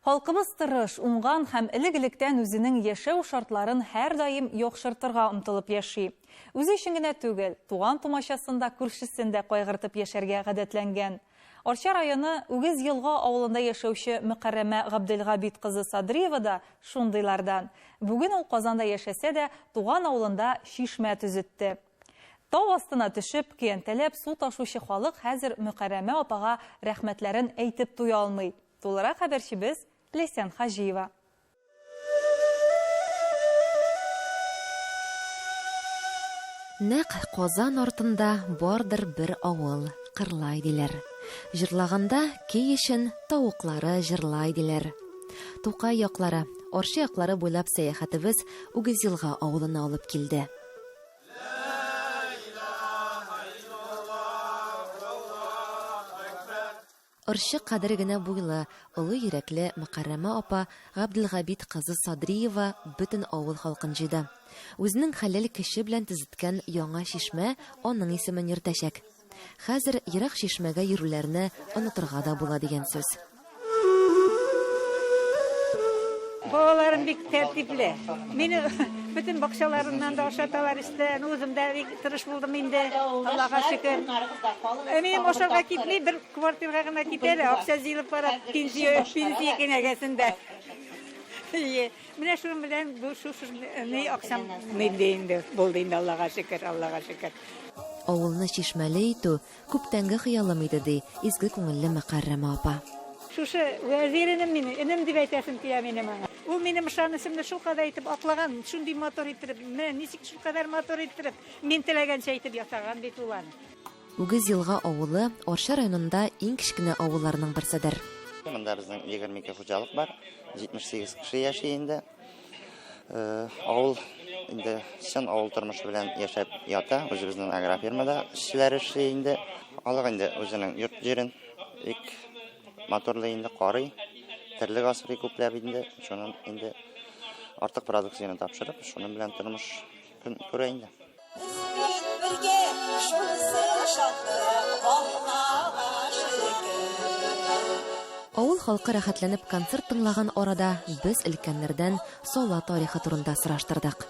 Халкыбыз тырыш, уңган һәм элек-электән үзенең яшәү шартларын һәрдаим яхшыртырга омтылып яши. Үзе өчен генә түгел, туган-тумачасын да, күршесен дә кайгыртып яшәргә гадәтләнгән. Арча районы Үгез Елга авылында яшәүче Мөкәррәмә Габделгабит кызы Садриева да шундыйлардан. Бүген ул Казанда яшәсә дә, туган авылында чишмә төзетте. Тау астына төшеп, көянтәләп су ташучы халык хәзер Мөкәррәмә апага рәхмәтләрен әйтеп туя алмый. Тулырак хәбәрчебез Ләйсән Хаҗиева. Нәкъ Казан артында бардыр бер авыл, Кырлай диләр. Җырлаганда көй өчен тавыклары җырлай диләр. Тукай яклары, Арча яклары буйлап сәяхәтебез Үгезелга авылына алып килде. Орчык кадәр генә буйлы, олы йөрәкле Мөкәррәмә апа Габделгабит кызы Садриева бөтен авыл халкын җыйды. Үзенең хәләл көче белән төзеткән яңа чишмә аның исемен йөртәчәк. Хәзер ерак чишмәгә йөрүләрне онытырга да була дигән сүз. Балаларым бик тәртипле. Мине бөтен бакчаларыннан да ашаталар өстән. Үзем дә бик тырыш булдым инде, Аллага шөкер. Әнием ашарга китми, бер квартирга гына китә дә, акча җыелып бара пенсия, пенсия кенәгәсендә. Ие. Менә шуның белән бу шушы ни акчам нинди инде булды инде, Аллага шөкер, Аллага шөкер. Авылны чишмәле итү Күптәнге хыялым иде, ди изге күңелле Мөкәррәмә апа. Шушы Вәзир энем мине, энем дип әйтәсем килә минем аңа. Ул минем ышанычымны шулкадәр итеп аклаган, шундый матур иттереп, менә ничек шулкадәр матур иттереп, мин теләгәнчә итеп ясаган бит ул аны. Үгез Елга авылы Арча районында иң кечкенә авылларның берседер. Монда безнең 22 хуҗалык бар, 78 кеше яши инде. Авыл инде чын авыл тормышы белән яшәп ята. Үзебезнең агрофирмада эшчеләр эшли инде. Халык инде үзенең йорт җирен бик матурлый инде, карый. Терлек асрый күпләп инде. Шунын инде артык продукцияне тапшырып, шуның белән тормыш көн күрә инде. Без бит бергә, шунысы шатлык, Аллага шөкер. Авыл халкы рәхәтләнеп концерт тыңлаган арада без өлкәннәрдән сала тарихы турында сораштырдык.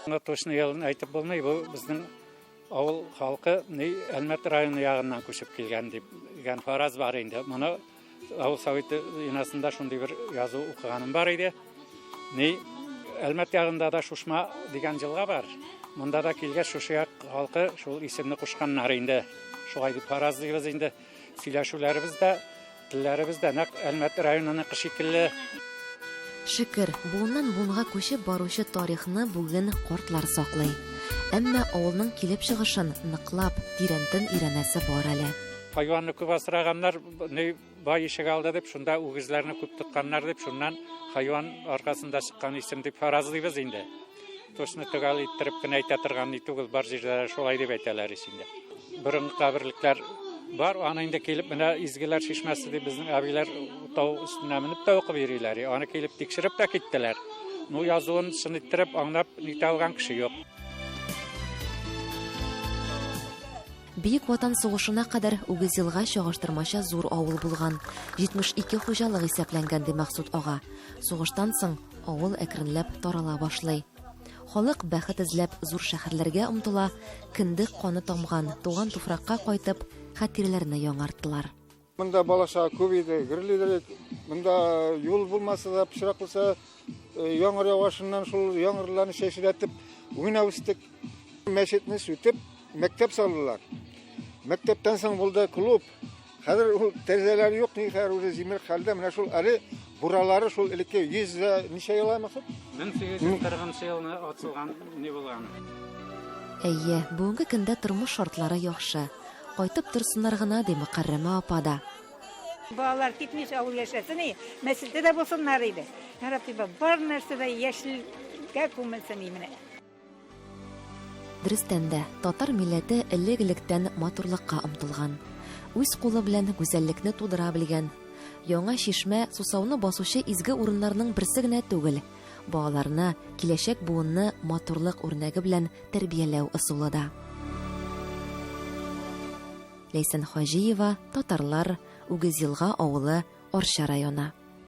Моны точно елын әйтеп булмый, бу безнең авыл халкы ни Әлмәт районы ягыннан күчеп килгән дип дигән фараз бар инде. Моны Авыл советы бинасында шундый бер язу укыганым бар иде. Ни Әлмәт ягында да Шушма дигән җылга бар. Монда да килгәч шушы як халкы шул исемне кушканнар инде. Шулай дип фаразлыйбыз инде. Сөйләшүләребез дә, телләребез дә нәкъ Әлмәт районыныкы шикелле. Шөкер, буыннан буынга күчеп баручы тарихны бүген картлар саклый. Әмма авылның килеп чыгышын ныклап, тирәнтен өйрәнәсе бар әле. Хайванны күп асраганнар, ни бай ишек алды дип, шунда үгезләрне күп тотканнар дип, шуннан хайван аркасында чыккан исем дип фаразлыйбыз инде. Точно төгәл иттереп кенә әйтә торган ни түгел, бар җирдә дә шулай дип әйтәләр ич инде. Борынгы каберлекләр бар, аны инде килеп менә Изгеләр чишмәсе дип безнең әбиләр тау өстенә менеп тә укып йөриләр. Аны килеп тикшереп тә киттеләр. Ну, язуын чын иттереп аңлап нитә алган кеше юк. Бөек Ватан сугышына кадәр Үгезелга чагыштырмача зур авыл булган. 72 хуҗалык исәпләнгән, ди Мәкъсүт ага. Сугыштан соң авыл әкренләп тарала башлый. Халык бәхет эзләп зур шәһәрләргә омтыла, кендек каны тамган туган туфракка кайтып, хатирәләрне яңарттылар. Монда бала-чага күп иде, гөрлидер. Монда юл булмаса да, пычрак булса, э, яңгыр явашыннан шул яңгырларны чәчрәтеп уйнап үстек. Мәчетне сүтеп, мәктәп салдылар. Мәктәптән соң булды клуб. Хәзер ул тәрәзәләр юк, ни хәзер уже җимерек хәлдә. Менә шул әле буралары шул элекке 100 дә ничә ел Максут? 1840 елны ачылган ни булган. Әйе, бүгенге көндә тормыш шартлары яхшы. Кайтып торсыннар гына, ди Мөкәррәмә апа да. Балалар китмичә авыл яшәсен и, мәчеттә дә булсыннар иде. Я Рабби, бар нәрсә дә яшелгә күмелсен и менә. Дөрестән дә, татар милләте элек-электән матурлыкка омтылган. Үз кулы белән гүзәллекне тудыра белгән. Яңа чишмә, сусауны басучы изге урыннарның берсе генә түгел, балаларны, киләчәк буынны матурлык үрнәге белән тәрбияләү ысулы да. Ләйсән Хаҗиева, Татарлар, Үгезелга авылы, Арча районы.